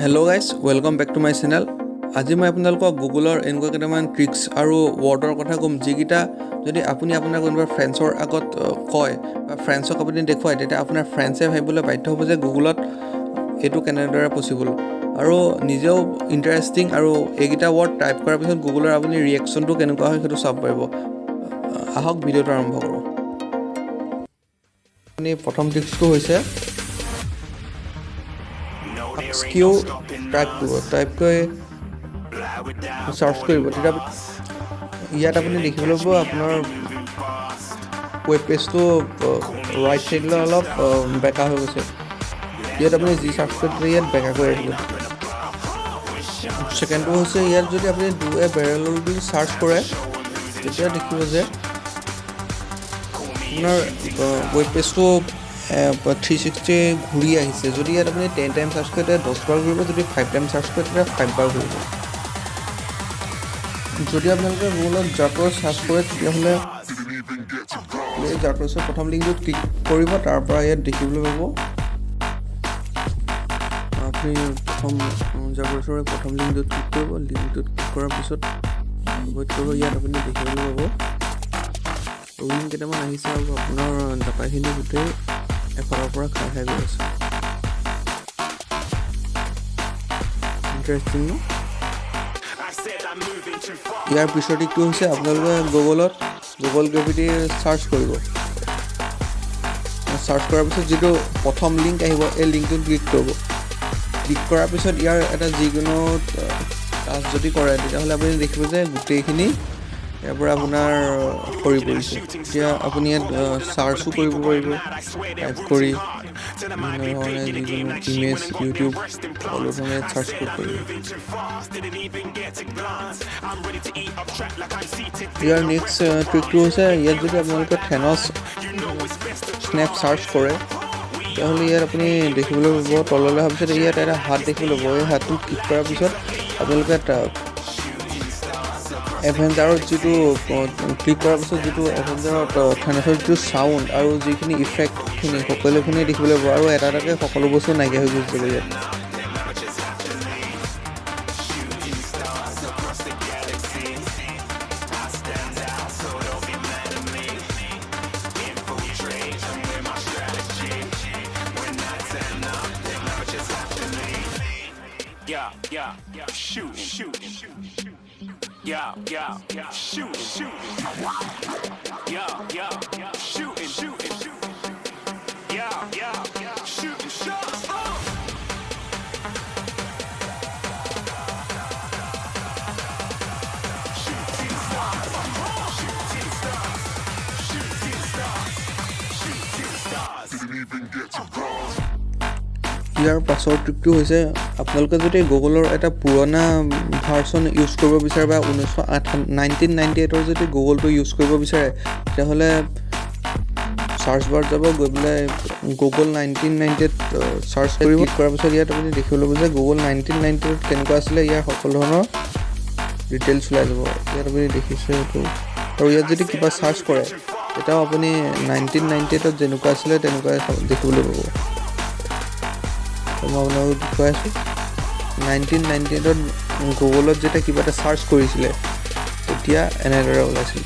Hello guys, welcome back to my channel. আজি মই আপোনালোকক গুগলৰ এনেকুৱা কেইটামান ট্ৰিক্স আৰু ৱৰ্ডৰ কথা ক'ম, যিকেইটা যদি আপুনি আপোনাৰ কোনোবা ফ্ৰেণ্ডছৰ আগত কয় বা ফ্ৰেণ্ডছক আপুনি দেখুৱায়, তেতিয়া আপোনাৰ ফ্ৰেণ্ডছে ভাবিবলৈ বাধ্য হ'ব যে গুগলত এইটো কেনেদৰে পচিবল আৰু নিজেও ইণ্টাৰেষ্টিং। আৰু এইকেইটা ৱৰ্ড টাইপ কৰাৰ পিছত গুগলৰ আপুনি ৰিয়েকশ্যনটো কেনেকুৱা হয়, সেইটো চাব পাৰিব। আহক, ভিডিঅ'টো আৰম্ভ কৰোঁ। আপুনি প্ৰথম ট্ৰিক্সটো হৈছে কিউ টাইপ কৰিব। টাইপ কৰি চাৰ্চ কৰিব, তেতিয়া ইয়াত আপুনি দেখিবলৈ পাব আপোনাৰ ৱেব পেজটো ৰাইট চাইডলৈ অলপ বেকা হৈ গৈছে। ইয়াত আপুনি যি চাৰ্চ কৰে, তেতিয়া ইয়াত বেকা কৰি আহিব। ছেকেণ্ডটো হৈছে, ইয়াত যদি আপুনি do A barrel বুলি চাৰ্চ কৰে, তেতিয়া দেখিব যে আপোনাৰ ৱেব পেজটো 360 ঘূৰি আহিছে। যদি ইয়াত আপুনি 10 টাইম চাৰ্চ কৰে, তেতিয়া 10 বাৰ ঘূৰিব। যদি 5 টাইম চাৰ্চ কৰে, তেতিয়া 5 বাৰ ঘূৰিব। যদি আপোনালোকে গুগলত জাকৰছ চাৰ্চ কৰে, তেতিয়াহ'লে এই জাকৰছৰ প্ৰথম লিংকটোত ক্লিক কৰিব। তাৰ পৰা ইয়াত দেখিবলৈ পাব, আপুনি প্ৰথম জাকৰছৰ প্ৰথম লিংকটোত ক্লিক কৰিব। লিংকটোত ক্লিক কৰাৰ পিছত ৱেইট কৰিব। ইয়াত আপুনি দেখিবলৈ পাব ৰিং কেইটামান আহিছে আৰু আপোনাৰ ডাটাখিনি গোটেই এফালৰ পৰা খাই খাই গৈ আছে। ইণ্টাৰেষ্টিং ন? ইয়াৰ পিছৰ ট্ৰিকটো হৈছে, আপোনালোকে গুগলত গুগল গ্ৰেভিটি চাৰ্চ কৰিব। চাৰ্চ কৰাৰ পিছত যিটো প্ৰথম লিংক আহিব, এই লিংকটোত ক্লিক কৰিব। ক্লিক কৰাৰ পিছত ইয়াৰ এটা যিকোনো টাচ যদি কৰে, তেতিয়াহ'লে আপুনি দেখিব যে গোটেইখিনি ইয়াৰ পৰা আপোনাৰ সৰি পৰিছে। এতিয়া আপুনি ইয়াত চাৰ্চো কৰিব পাৰিব, টাইপ কৰি বিভিন্ন ধৰণে যিকোনো ইমেজ, ইউটিউব, সকলো ধৰণে চাৰ্চ কৰিব পাৰিব। ইয়াৰ নেক্সট ট্ৰিকটো হৈছে, ইয়াত যদি আপোনালোকে থেনছ স্নেপ চাৰ্চ কৰে, তেতিয়াহ'লে ইয়াত আপুনি দেখিবলৈ পাব, তললৈ অহাৰ পিছত ইয়াত এটা হাত দেখিবলৈ পাব। এই হাতটোত ক্লিক কৰাৰ পিছত আপোনালোকে এভেঞ্জাৰত যিটো ক্লিক কৰাৰ পিছত যিটো এভেঞ্জাৰত থেনছৰ যিটো চাউণ্ড আৰু যিখিনি ইফেক্টখিনি, সকলোখিনি দেখিবলৈ পাব আৰু এটা এটাকৈ সকলো বস্তু নাইকিয়া হৈ গুচি যাব ইয়াত। Yeah, shooting, shooting. Yeah, shooting, shooting. Yeah, shooting, shooting. Yeah, shooting, shots. Shooting stars, shooting stars, shooting stars, shooting stars. ইয়াৰ পাছৰ ট্ৰিকটো হৈছে, আপোনালোকে যদি গুগলৰ এটা পুৰণা ভাৰ্চন ইউজ কৰিব বিচাৰে বা ঊনৈছশ আঠ 1998ৰ যদি গুগলটো ইউজ কৰিব বিচাৰে, তেতিয়াহ'লে চাৰ্চ বাৰত যাব, গৈ পেলাই গুগল 1998 চাৰ্চ কৰিব। ক্লিক কৰাৰ পিছত ইয়াত আপুনি দেখিবলৈ পাব যে গুগল 1998ত কেনেকুৱা আছিলে, ইয়াৰ সকলো ধৰণৰ ডিটেইলছ ওলাই যাব। ইয়াত আপুনি দেখিছে এইটো। আৰু ইয়াত যদি কিবা চাৰ্চ কৰে, তেতিয়াও আপুনি 1998ত যেনেকুৱা আছিলে, তেনেকুৱাই দেখিবলৈ পাব। মই আপোনালোকক দেখুৱাই আছোঁ, 1998ত গুগলত যেতিয়া কিবা এটা চাৰ্চ কৰিছিলে, তেতিয়া এনেদৰে ওলাইছিল।